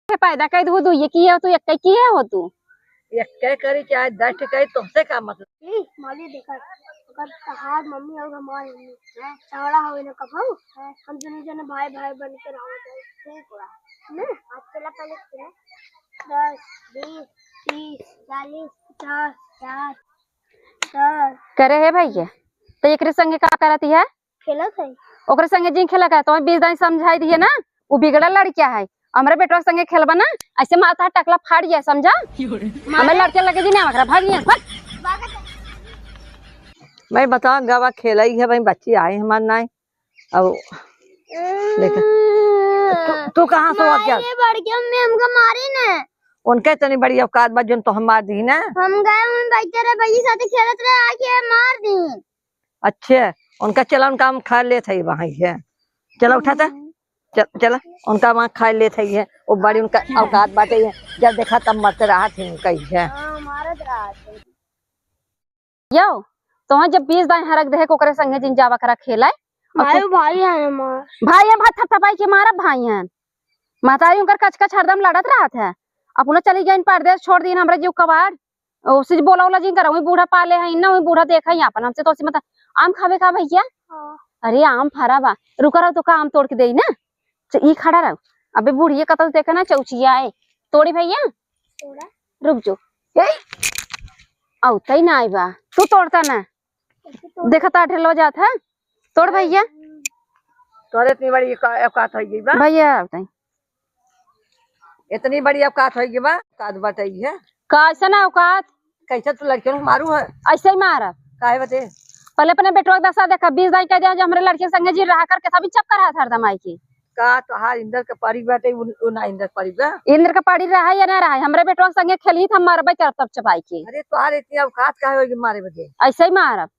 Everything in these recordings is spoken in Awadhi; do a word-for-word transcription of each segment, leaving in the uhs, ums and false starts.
के पैदा कर दू, दुइये की है तू, एक की है हो तू? एक के करी चाहे दस के करी, तोहसे का मतलब? ई माली देखा, ओकर तहार मम्मी और हमार मम्मी, हैं? झगड़ा होवे ना कबहू, हैं? हम दुनू जने भाई भाई बन के रहत है, ठीक बा, ना? आज चला पहले खेला, दस, बीस, तीस, चालीस, पचास, साठ, सत्तर। करे है भैया, तो एकरे संगे का करत है? खेलत है। ओकरे संगे जिन खेला का, तो बीस दाई समझाई दिए ना, उ बिगड़ल लड़किया है। हमरे बेटवा के संगे खेलबा ना, ऐसे माथा टकला फाड़ जाए, समझा? हमें लड़के लगे जी ना, ओकरा भाग लिया, भाग। मैं बताओ, गवा खेलई है भाई, बच्ची आए हमार नाई। अब देखा, तू, तू कहाँ से आ गया? मारे बड़के मम्मी हमका मारी ने। उनके इतनी बड़ी औकात बा, जोन तो हम मार दी ना। हम गए, उन बैठे रहे, भैया साथे खेलत रहे, आके मार दी। अच्छे, उनका चला, उनका हम खा लेत है वहाँ है। चला उठा ता। हम्म। चल, चला, उनका वहाँ खा लेत है ये। वो बड़ी उनका औकात बाटे ये। जब देखा तब मरते रहा थे उनका ही है। हाँ, मारत रहा थे। यो, तो जब बीस दाई हरक दे, ओकरे संगे जिन जावा करा खेलाए। और भाई, खुद भाई है हमार। भाई है, भाई थपथपाई के मारा भाई हैं। महतारी उनकर कच कच हरदम लड़त रहत है। अपना चली गई परदेश, छोड़ दीन हमरे जीव कबाड़। ओसे बोला ओला जिन करा, वही बूढ़ा पाले है ना, वही बूढ़ा देखा ही आपन। हमसे तो ओसे मत, आम खावे का भैया? हाँ। अरे आम फरा बा, रुका रहो तो का आम तोड़ के देई ना। च-, ई खड़ा रहो। अबे बुढ़िया कतौ देखे ना चौचिया है। तोड़ी भैया? तोड़ा। रुक जो। ए! औ, तई ना आई बा। तू तोड़ता ना। कैसे तोड़? देखा ता ढेलो जात है। तोड़ भैया। तोरे इतनी बड़ी औका-, औकात हो गई बा। भैया, बताई। इतनी बड़ी औकात हो गई बा, औकात बताई है। कैसे ना औकात? कैसे तू लड़कियों को मारू है? ऐसे ही मारब। काहे बते? पहले अपने बेटवा के दशा देखा, बीस दाई कह दिया जो हमरे लड़के संगे जी रहा करके तभी चक्कर हाथ हरदम आई की। का तोहार इंदर के परी बाटे, उ, उ ना इंदर परी बा? इंदर के परी रहा या ना रहा, हमरे बेटवा के संगे खेली त हम मारबे करब तब चपाई के। अरे तोहार इतनी औकात काहे होगी मारे बदे? ऐसे ही मारब।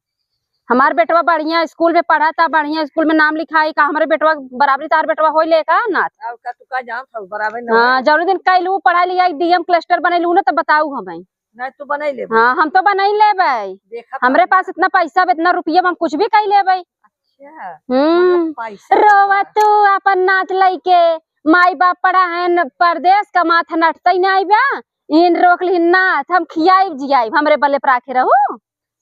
हमार बेटवा बढ़िया स्कूल में पढ़ा था, बढ़िया स्कूल में नाम लिखाई का, हमरे बेटवा बराबरी तार बेटवा होई ले का ना? और का तू का जानत हऊ, बराबर ना हाँ, होई। जौने दिन कैलू पढ़ाई लिखाई, डीएम क्लस्टर बनैलू ना, तब बताऊ हमें। नहीं, तू बनाई लेबे। हाँ, हम तो बनाई लेबे। देखा हमरे पानी। पास इतना पैसा बा, इतना रुपया बा, हम कुछ भी कई लेबे। अच्छा, हम्म। मतलब पैसा रोवा के तू अपन नात लइके, माई बाप पड़ा है न परदेश, कमात है, नटतई नाई बा। इन रोक ली नात, हम खियाइब जियाइब, हमरे बल्ले पर आके रहू।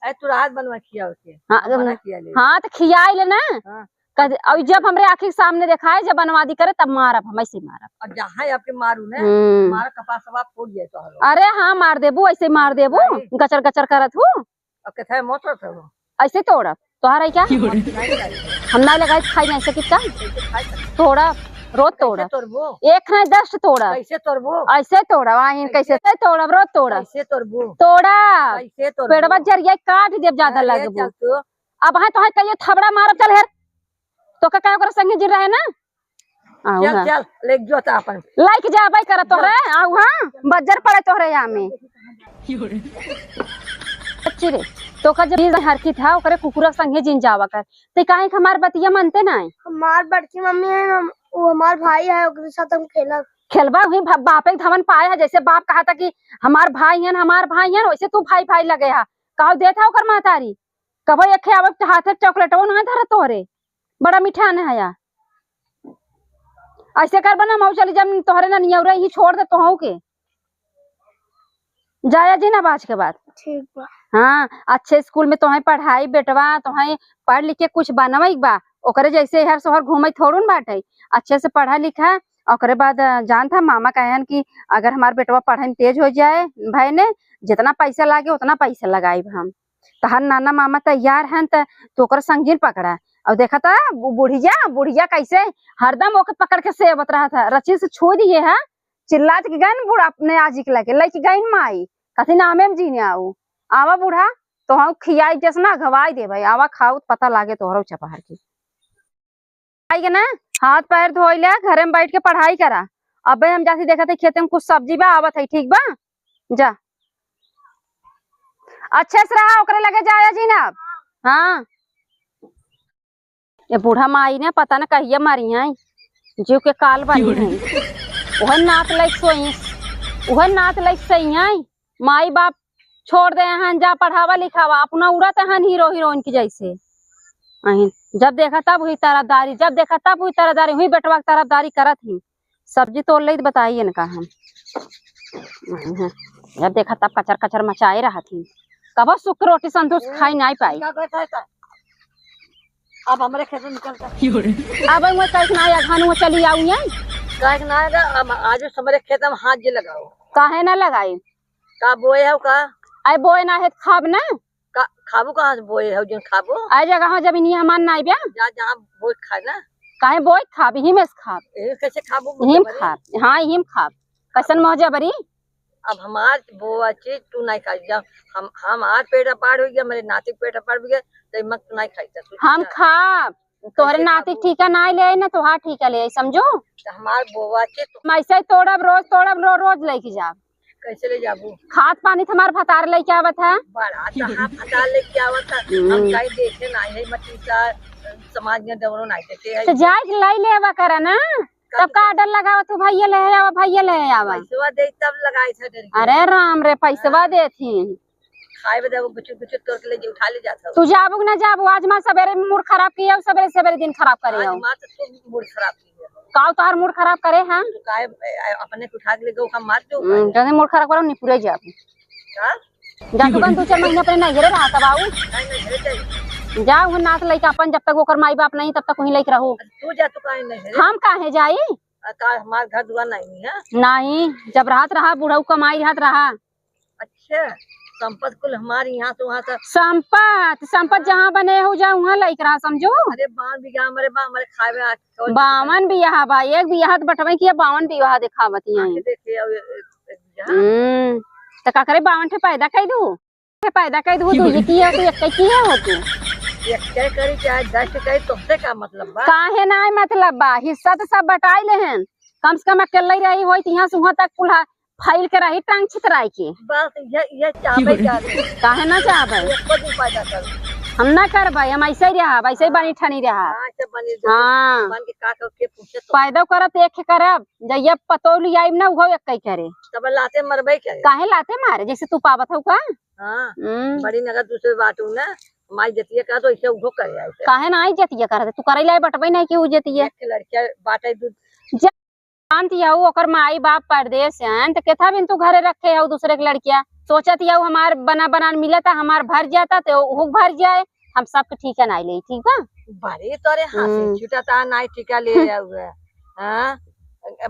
अरे तू रात बनवा खिया होके, हाँ, हम बना खिया ले। हाँ, तो खियाई ले ना। हाँ। कद-, और जब हमरे आँखी के सामने देखाए, जब बनवादी करे, तब मारब, हम ऐसे मारब। और जहाँ आपके मारू ना, हम्म। मारा कपास सवा फूट जाए तो हलो। अरे हाँ, मार देबू, ऐसे मार देबू, नहीं। गचर गचर करत हूँ। अब कैसे मौत रहता हो? ऐसे तोड़ब, तोहार है क्या? नहीं, नहीं। हम ना लगाई, खाई नहीं सकी का? कैसे खाई सकी? तोड़ब, रोज तोड़ब। कैसे तोड़बो? एक नहीं, दस तोड़ब। कैसे तोड़बो? ऐसे तोड़ब, आइन कैसे? कैसे तोड़ब, रोज तोड़ब। कैसे तोड़बो? तोड़ब। कैसे तोड़बो? पेड़वा जरिया काट देब, ज्यादा अरे लगबो। चल तू। अब है तो है कहियो थबड़ा मारब, चल हेर। तो का, का ओकरा संगे जिन रहे ना? आऊ चल, हाँ। चल, लेके जो त आपन। लेके जाबे करत तोहरे, आऊ हाँ, बज्जर पड़े तोहरे यहाँ में। बच्ची रे, तो का जब ये हरकी था, ओकरे कुकुरा संगे जिन जावा कर। ते काहे कि हमार बतिया मानते ना है? हमार बड़की मम्मी है ना, वो हमार भाई है, ओकरे साथ हम खेलब। खेलबा वही भा-, बापे के धमन पाए है, जैसे बाप कहा था कि हमार भाई है, हमार भाई है, वैसे तू भाई भाई लगे है। कहो देत है ओकर महतारी, कबो एक आवे हाथे चॉकलेटवा ना धरत तोहरे, बड़ा मीठा न हया। ऐसे करबा ना, हम चली जब तोहरे ना नियौरे ही छोड़ दे तोहू के। जाया जी ना बाज के बाद। ठीक बा। हाँ, अच्छे स्कूल में तोहे पढ़ाई बेटवा, तोहे पढ़ लिख के कुछ बनवाई बा, ओकरे जैसे हर सोहर घूमे थोड़ू न बाटे। अच्छे से पढ़ा लिखा, ओकरे बाद, अ, जानत ह मामा कहन कि अगर हमार बेटवा पढ़े में तेज हो जाए, भाई ने जितना पैसा लागे उतना पैसा लगाई हम। तहार नाना मामा तैयार हन त तू ओकर संगीन पकड़ा। और देखा था बु-, बुढ़िया, बुढ़िया कैसे हरदम ओके पकड़ के सेवत रहा था, रची से छू दिए है, चिल्लात कि गइन बूढ़ा अपने आजी के लगे, लइके गइन माई, कथी नामे में जीने आऊ, आवा बूढ़ा, तो हम खियाई जस ना घवाई दे भाई, आवा खाऊ त पता लागे तोहरो चपहर की। आई के ना, हाथ पैर धोई ले, घरे में बैठ के पढ़ाई करा। अबे हम जाती देखत है खेते में कुछ सब्जी बा, आवत है, ठीक बा? जा। अच्छे से रहा, ओकरे लगे जाया जी ना अब। हाँ। ये बूढ़ा माई ने पता न कहिया मरी हैं, जीव के काल बनी हैं। वह नात लायक सोई, वह नात लायक सही हैं। माई बाप छोड़ दे हन, जा पढ़ावा लिखावा, अपना उड़त हन हीरो हीरोइन की जैसे। अहिन, जब देखा तब हुई तरफदारी, जब देखा तब हुई तरफदारी, हुई बेटवा की तरफदारी करत ही। सब्जी तोड़ ले तो बताई इनका हम। अब देखा तब कचर कचर मचाए रहत ही। कबो सुख के रोटी संतुष्ट खाई नाई पाई। का कहता है? अब हमरे खेत में निकल कर। अब मैं कहे ना या घान वो चली आऊ ये। कहे ना आएगा, अब आज हमरे खेत में हाथ जे लगाओ। काहे ना लगाई? का बोए हो का? अरे बोए ना है तो खाब ना। का खाबू कहाँ से बोए हो जन खाबू? अरे जगह हो जब इन्हीं हमार ना आइब्या। जा जहाँ बोए खाए ना। काहे बोए खाब, इही में से खाब। यही कैसे खाबू? इही में खाब, हाँ इही में खाब। कैसन मोहजबरी? अब हमार बोआ चीज तू नहीं खाई जा। हम, हमार पेट अपार हो गया, मेरे नाती के पेट अपार हो गया, तो मत तू नहीं खाई जा, तू हम जा। खाब। तोहरे कैसे नाती खाबू? ठीका ना ले आई ना, तोहार ठीका ले आई, समझो? तो हमार बोआ चीज तू हम ऐसे ही तोड़ब, रोज तोड़ब, रो-, रोज लेके जाब। कैसे ले जाबू? खाद पानी तो हमार भतार लेके आवत है। बड़ा तो हाँ भतार लेके आवत है। हम हम्म। कहीं देखे ना है, मत इनका समाज में दौड़ो नहीं देखे है। तो जाए के लाई लेवा करा ना। तब का order लगावा तू, भैया ले आवा, भैया ले आवा। पैसवा दे तब लगाई था डर के। अरे राम रे, पैसवा हाँ। देत ही। खाए बदे वो गुचुर गुचुर तोड़ के ले जे उठा ले जात हो। तू जाबू कि ना जाबू? आज मार सबेरे मूड खराब किया, सबेरे सबेरे दिन खराब करे आज हो। मार तो तू मूड खराब की है। काऊ तोहार मूड खराब करे हैं? तू काहे, ए, ए, अपने के उठा के ले गो का मार दो हम्म, काहे? जने मूड खराब करो, निपुरे जाबू। का? जा तू बन दो चार महीना अपने नैहरे रहा तब आऊ। काहे नैहरे जाई? जा उहे नात लइका अपन, जब तक ओकर माई बाप नहीं तब तक वहीं लइके रहू। तू जा, तू काहे नैहरे? हम काहे जाई? आ, का हमार घर दुआर नहीं है? नहीं, जब रहत रहा बुढ़ऊ कमाई रहत रहा। अच्छा, संपत कुल हमार यहाँ से वहाँ से। संपत, संपत हाँ। जहाँ बने हो जा उहाँ लइके रहा, समझो। अरे बावन बीघा हमरे बा, हमरे खाए में आज कौन बावन बीघा बा, एक बीघा तो बटवे किया, बावन बीघा देखावत ही हाँ, आई। के देखे, अब ए-, ए-, एक बीघा। हम्म, तो का करे, बावन ठे पैदा कर दू, ठे पैदा कर दू, तू ये किया, तू एक किया हो तू। एक के करी चाहे दस के करी, तुमसे का मतलब बा? काहे ना मतलब बा, हिस्सा तो सब बटाई ले हैं, कम से कम अकेले रही होई तो यहाँ से वहाँ तक कुल्हा फैल के रही टांग छितराई के। बस ये, ये चाहबे करे। काहे ना चाहबे? ये खुद उपाय ना करो। हम ना करबे, हम ऐसे ही रहब, ऐसे ही हाँ। बनी ठनी रहब। हाँ, ऐसे बनी रहब। हाँ। बन के का करो, के पूछे तो। पैदा करब तो एक करब, जइया पतोली आइब ना, उहो एक ही करे। तब लाते मरबे करे। काहे लाते मारे, जैसे तू पावत हो का? हाँ, हम्म। बड़ी नगर दूसरे बाटू ना, माई जतिया का तो ऐसे उठो करे ऐसे। काहे ना आई जतिया करत, तू करे लाई बटबे नहीं कि उ जतिया। एक लड़किया बाटे दू। जा, जानती हऊ, ओकर माई बाप परदेस हैं, त केथा बिन तू घरे रखे हऊ दूसरे के लड़किया? सोचत हऊ हमार बना बनान मिलता, हमार भर जाता, त ओहू भर जाए, हम सबके ठीका नाई लेई, ठीक बा? बड़ी तोरे हँसी हम्म। छूटता, नाई ठीका ले आऊ है। हाँ?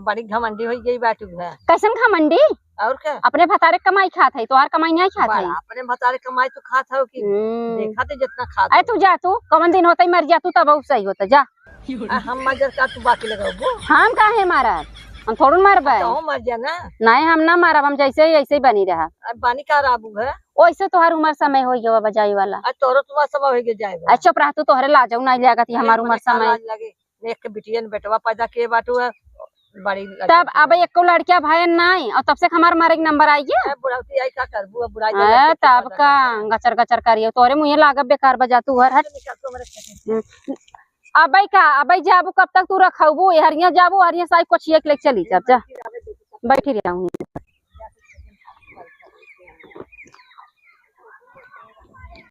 बड़ी घमंडी होई गई बाटू है। कैसन घमंडी? और का? अपने भतारे कमाई खात है, तोहार कमाई नहीं खात बड़ा है। अपने भतारे कमाई तो खात हो कि हम्म। देखा तो जितना खात अरे हो। तू जा, तू कौन दिन होता ही मर जा, तू तब सही होता, जा। आ, हम मजर का तू बाकी लगाबो? हम काहे मारब? हम थोड़ू मारबे। आ, तो मर जा ना। नहीं, हम ना मारब, हम जैसे ही ऐसे ही बनी रहा। आ, बानी का राबू है? ओइसे तोहार उमर समय हो गया बजाई वाला। आ, तोरो तुम्हार समय हो गया जाए वाला। आ, चुप रह तू, तोहरे लाजऊ नहीं लागत, ये अरे, हमार मने उमर का समय। लाज लगे? एक के बिटियन बेटवा पैदा किए बाटू है, बड़ी तब अब एको लड़किया भयन नहीं, और तब से हमार मारे के नंबर आई गया। ए, बुढ़ौती आई का करबू, अब बुढ़ाई ए, जाए, तब का गचर गचर करियो, तोरे मुँहे लागब बेकार बजा तू हर हट। निकल तू हमारे खेत से। हम्म। अबे का, अबे जाबू, कब तक तू रखबू? हरिया जाबू, हरिया साई कोचिया के लेके चली जा, जा। बैठी रहूँ।